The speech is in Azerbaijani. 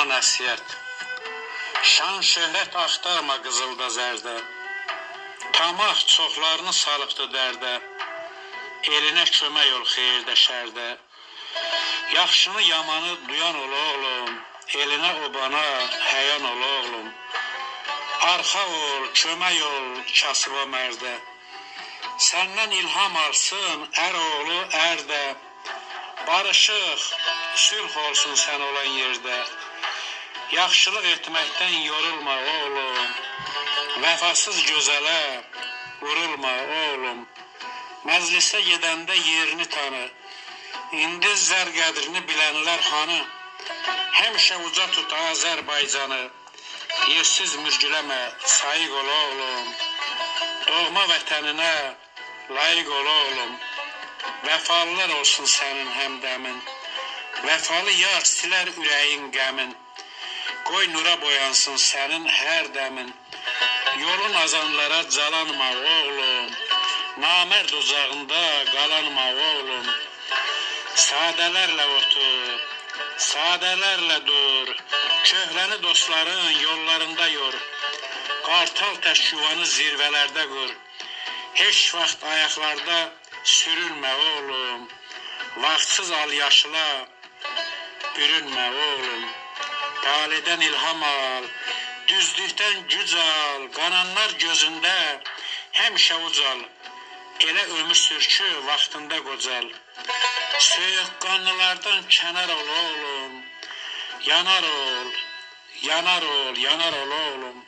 Oğluma nəsihət. Şan şöhrət axtarma qızılda zərdə. Tamah çoxlarını salıbdı dərdə. Elinə kömək ol xeyirdə şərdə. Yaxşını yamanı duyan ol oğlum. Elinə obana həyan ol oğlum. Arxa ol, kömək ol kasıba mərdə. Səndən ilham alsın ər oğlu ər də. Barışıq, sülh olsun sən olan yerdə. Yaxşılıq etməkdən yorulma oğlum. Vəfasız gözələ vurulma oğlum. Məclisə gedəndə yerini tanı. İndi zər qədrini bilənlər hanı? Həmişə uca tut Azərbaycanı. Yersiz mürgüləmə, sayıq ol oğlum. Doğma vətəninə layiq ol oğlum. Vəfalılar olsun sənin həmdəmin. Vəfalı yar silər ürəyin qəmin. Qoy nura boyansın sənin hər dəmin. Yolun azanlara calanma oğlum. Namərd ocağında qalanma oğlum. Sadələrlə otur, sadələrlə dur. Köhləni dostların yollarında yor. Qartal tək yuvanı zirvələrdə qur. Heç vaxt ayaqlarda sürünmə oğlum. Vaxtsız al yaşıla bürünmə oğlum. Taledən ilham al, düzlükdən güc al, qananlar gözündə həmişə ucal. Elə ömür sür ki, vaxtında qocal. Soyuqqanlılardan kənar ol oğlum. Yanar ol, yanar ol, yanar ol oğlum.